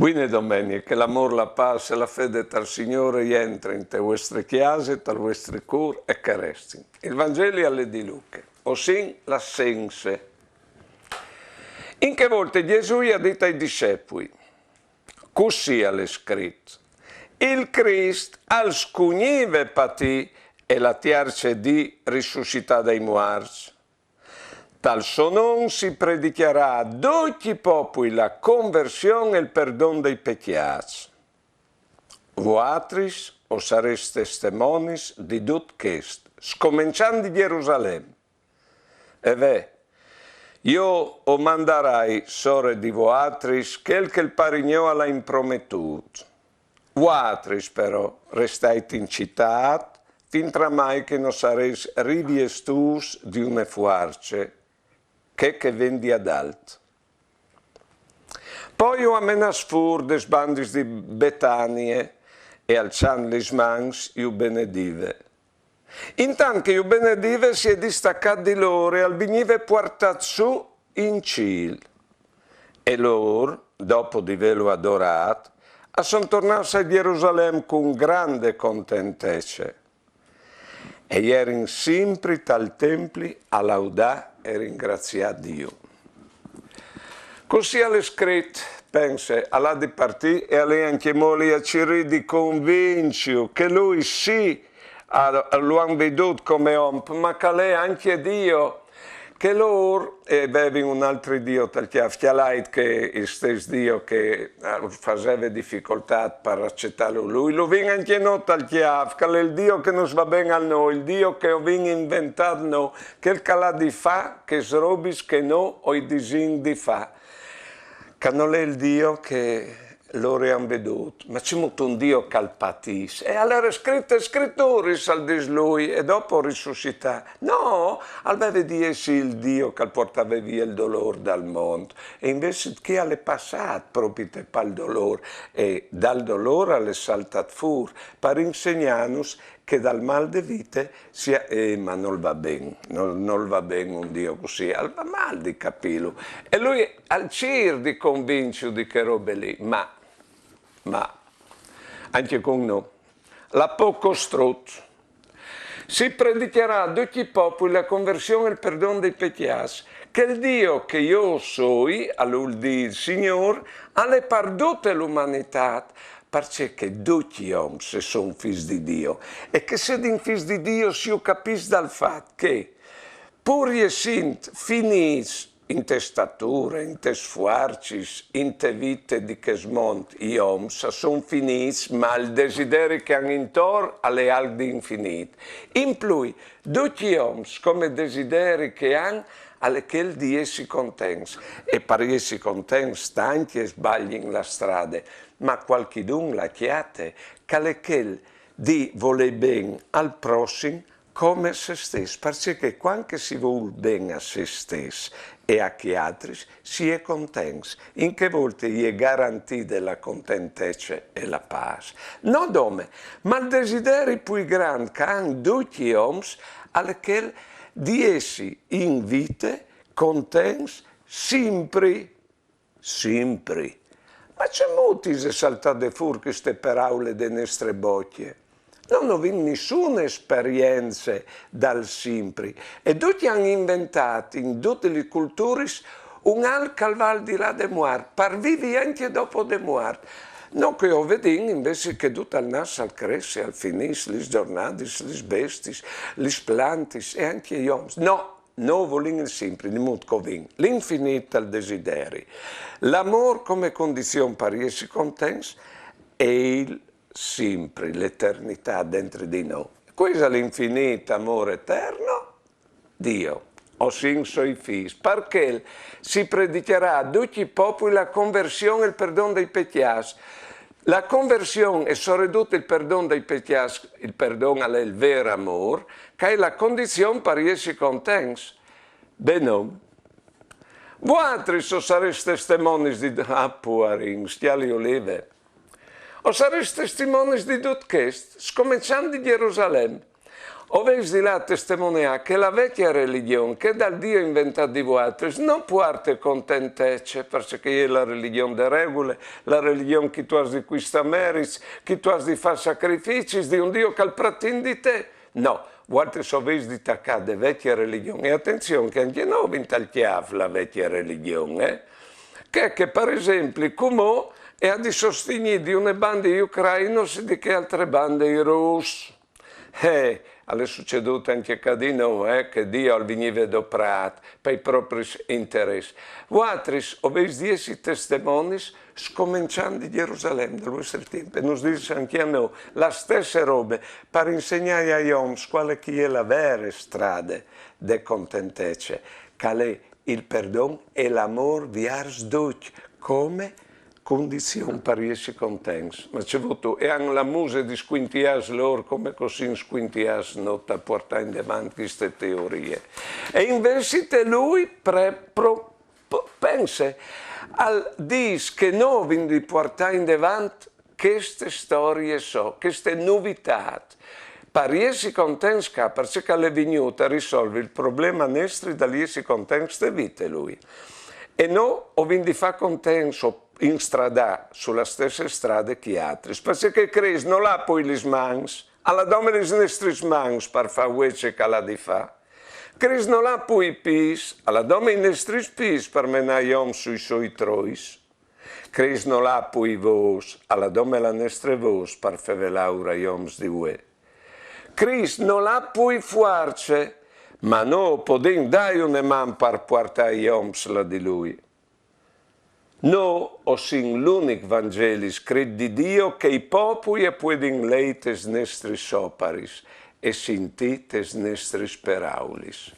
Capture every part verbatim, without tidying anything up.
Buine domenie, che l'amôr, la pâs e la fede tal Signôr e jentrin inte vuestre cjase, tal vuestri cûr e che e restin. Il Vangeli al è di Luche, o sin la sense. In chê volte Jesù i à dit ai dissepui: Cussì al è scrit: Il Crist al scugnive patî e la tierce dì rissussitâ dai muarts. Tal so non si predicjarà a ducj i popui la conversion e il perdon dai pecjâts. Vuatris o sarês testemonis di dut chest, scomençant di Gjerusalem. E ve, jo o mandarai sore di vuatris chel che il Pari gno al à imprometût. Vuatris però restait in citât, fintramai che no sarês riviestûts di une fuarce, chê che e ven di adalt. Po ju à menâts fûr des bandis di Betanie e, alçant lis mans, ju benedive. Intant che ju benedive, si è distacât di lôr e al vignive puartât sù in cîl. E lôr, dopo di vêlu adorât, a son tornâts a Gjerusalem cun grande contentece. E a jerin simpri tal templi a laudâ e ringraziâ Diu. Cussì al è scrit, pense, al à di partî e al è ancjemò li a cirî di convinciju che lui sì, a, lu àn vidût come om, ma che al è ancje Diu. Chê lôr a vevin un altri Diu tal cjâf, cjalait che il stes Diu che, eh, faseve dificoltât par acetâlu lui, lu vin ancje nô tal cjâf, che al è il Diu che nus va ben a nô, il Diu che o vin inventât nô, chel che al à di fâ chês robis che nô o i disìn di fâ. Che nol è il Diu che lôr a àn vidût, ma cemût un Diu che al patìs? E al jere scrit tes Scrituris, al dîs lui, e dopo rissussitâ. No, al veve di jessi il Diu che al puartave vie il dolôr dal mont. E invezit chi al è passât propit pal dolôr, e dal dolôr al è saltât fûr, par insegnânus che dal mâl de vite si à, eh, ma nol va ben, nol, nol va ben un Diu cussì, al va mâl di capîlu. E lui al cîr di convinciju di chê robe li, ma, ma, ancje cun nô, al à pôc costrut. Si predicjarà a ducj i popui la conversion e il perdon dai pecjâts. Chel Diu che jo o soi, al vûl dî il Signôr, al è par dute la umanitât, parcè che ducj i oms a son fîs di Diu, e che sedin fîs di Diu si ju capìs dal fat che, pûr jessint finîts inte stature, intes fuarcis, inte vite di chest mont, i oms a son finîts, ma il desideri che a àn intor al è alc di infinît. In plui, ducj i oms, come desideri che a àn, al è chel di jessi contents. E par jessi contents tancj a sbaglin la strade, ma cualchidun la cjate, che al è chel di volê ben al prossim come a se stes, parcè che cuant che si vûl ben a se stes e a chei altris, si è contents. In chê volte e je garantide la contentece e la pâs. No dome, ma il desideri plui grant che a àn ducj i oms al è chel di jessi in vite contents simpri. Simpri. Ma cemût ise saltade fûr cheste peraule de nestre bocje? No, no vin nissune esperience dal simpri. E ducj a àn inventât in dutis lis culturis un alc che al va al di là de muart, par vivi ancje dopo de muart. Nô che o vedìn invezit che dut al nas, al cres, al finìs, lis zornadis, lis bestiis, lis plantis e ancje i oms. No, nô o volìn il simpri, di mût che o vin l'infinît tal desideri. L'amôr come condizion par jessi contents e il simpri, l'eternitât dentri di nô. Cui isal l'infinît amôr eterno? Diu. O sin soi fîs. Par chel si predicjarà a ducj i popui la conversion e il perdon dai pecjâts. La conversion e soredut il perdon dai pecjâts, il perdon al è il vêr amôr, che al è la condizion par jessi contents. Benon. Vuatris o sarês testemonis di... Ah, puarins, cjali Olive. O sarês testemonis di dut chest, scomençant di Gjerusalem. O vês di lâ a testemoneâ che la vecjie religjon, chê dal Diu inventât di vualtris, no puarte contentece, parcè che e je la religjon de regule, la religjon che tu âs di cuistâ merits, che tu âs di fâ sacrificis di un Diu che al pratind di te. No, vualtris o vês di tacâ de vecje religjon. E atenzion che ancje nô o vin tal cjâf la vecje religjon, eh? Chê che, par esempli, cumò e à di sostignî di une bande i ucrainos e di chê altre bande i rus. Eh, al è sucedût ancje ca di nô, eh, che Diu al vignive doprât pai propris interès. Vualtris o vês di jessi testemonis scomençant di Gjerusalem, dal vuestri timp, e nus dîs ancje a nô la stesse robe, par insegnâi ai oms cuale che e je la vere strade de contentece, che al è il perdon e l'amôr viers ducj, come cundizion par jessi contents. Ma ce vûstu, e àn la muse di scuintiâs lôr come che o sin scuintiâts nô tal puartâ indevant cheste teorie. E invezit lui pre-, pro-, p-, pense, al dîs che nô o vin di puartâ indevant cheste storie sô, cheste novitât. Par jessi contents ca, parcè che al è vignût a risolvi il probleme nestri dal jessi contents de vite lui. E nô o vin di fâ contents o instradâ su la stesse strade che altris, parcè che Crist nol à plui lis mans, al à dome lis nestris mans par fâ vuê ce che al à di fâ. Crist nol à plui pîts, al à dome i nestris pîts par menâ i oms sui soi trois. Crist nol à plui vôs, al à dome la nestre vôs par fevelâur ai oms di vuê. Crist nol à plui fuarce, ma nô o podìn dâi une man par puartâ ai oms la di lui. Nô o sin l'unic Vangeli scrit di Diu che i popui a puedin lei tes nestris oparis e sintî tes nestris peraulis.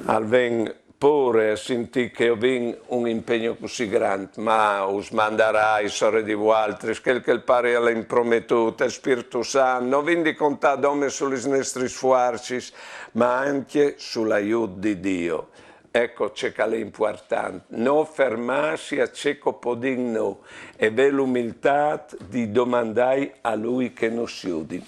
Al ven pôre a sintî che o vin un impegn cussì grant, ma us mandarai sore di vualtris chel che il Pari al à imprometût, il Spirtu Sant. No vin di contâ dome su lis nestris fuarcis, ma ancje sul aiût di Diu. Eco ce che al è impuartant, no fermâsi a ce che o podìn nô e vê l'umiltât di domandâi a lui che nus judi.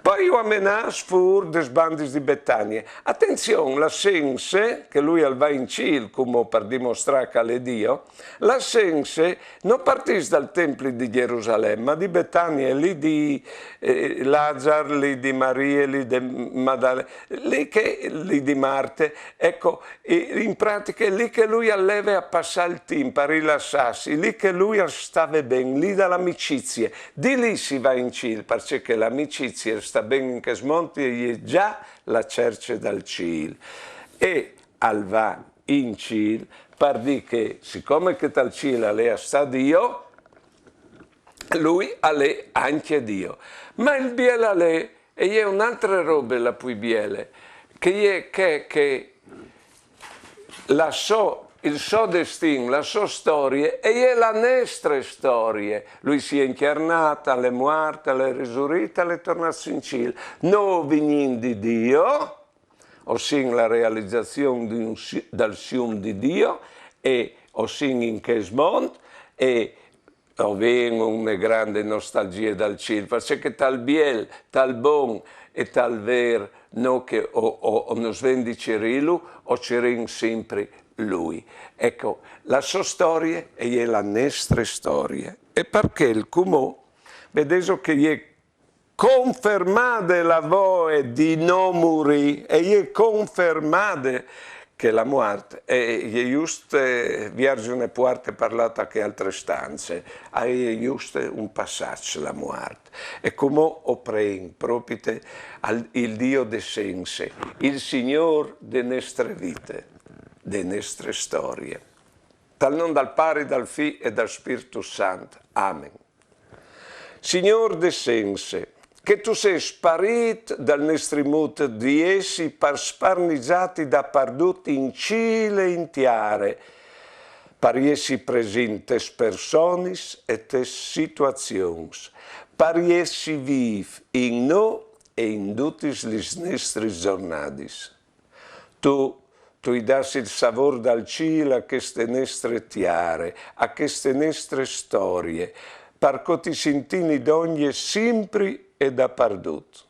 Po ju à menâts fûr des bandis di Betanie. Atenzion, la Sense, che lui al va in cîl, cumò par dimostrâ che al è Diu, la Sense no partìs dal templi di Gjerusalem, ma di Betanie, li di, eh, Lazar, li di Marie, li di Madale-, li che, li di Marte. Eco, e in pratiche, li che lui al leve a passâ il timp, a rilassâsi, li che lui al stave ben, li da la amicizie. Di li si va in cîl, parcè che la amicizie, sta ben in chest mont, e je za la cerce dal cîl. E al va in cîl par dî che, sicome che tal cîl al è a stâ Diu, lui al è ancje Diu. Ma il biel al è, e je une altre robe la plui biele, che e je chê che la sô, il so destin, la sô storie, e je la nestre storie. Lui si è incjarnât, al è muart, al è risurît, al è tornât sù in cîl. Nô o vignìn di Diu, o sin la realizazion di un si-, dal sium di Diu, e o sin in chest mont, e o vin une grande nostalgie dal cîl, parcè che tal biel, tal bon e tal vêr, nô che o, o, o nus ven di cirîlu, o cirìn simpri lui. Eco, la sô storie e je la nestre storie. E par chel cumò, vedêso che e je confermade la voie di no murî, e e je confermade che la muart e je juste, eh, vierzi une puarte par lâ ta chê altre stance, e je juste un passaç la muart. E cumò o preìn propite al, il Diu de Sense, il Signôr de nestre vite, de nestre storie. Tal non dal Pari, dal Fi e dal Spirtu Sant. Amen. Signôr de Sense, che tu sês sparît dal nestri mût di jessi par sparnizâti dapardut in cîl e in tiare, par jessi presint tes personis e tes situazions, par jessi vîf in nô e in dutis lis nestris zornadis. Tu, tu i dâs il savôr dal cîl a cheste nestre tiare, a cheste nestre storie, par che o ti sintìn dongje simpri e dapardut.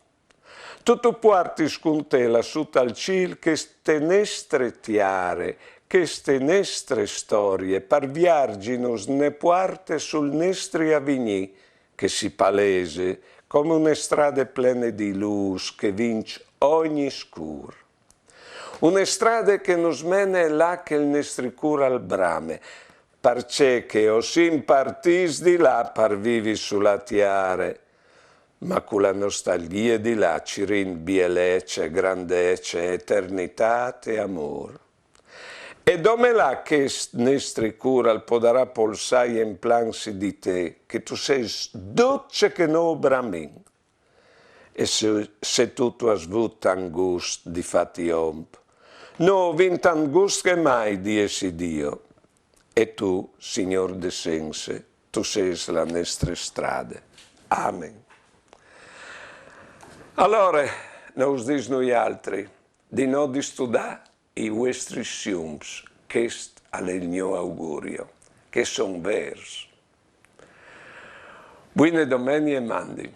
Tu tu puartis cun te lassù tal cîl cheste nestre tiare, cheste nestre storie, par viarginus ne puarte sul nestri avignî, che si palese come une strade plene di lûs che vinç ogni scûr. Une strade che nus mene là che il nestri cûr al brame, parcè che o sin partîts di là par vivi su la tiare, ma cu la nostalgjie di là cirìn bielece, grandece, eternitât e amôr. E dome là chest nestri cûr al podarà polsâ jemplantsi di te, che tu sês dut ce che nô bramìn. E se, se tu tu âs vût tant gust di fâti om, nô o vin tant gust che mai di jessi Diu. E tu, Signôr de Sense, tu sês la nestre strade. Amen. Alore, nô us dîs nuialtris, di no distudâ i vuestris siums, chest al è il gno augurio, che a son vêrs. Buine domenie e mandi.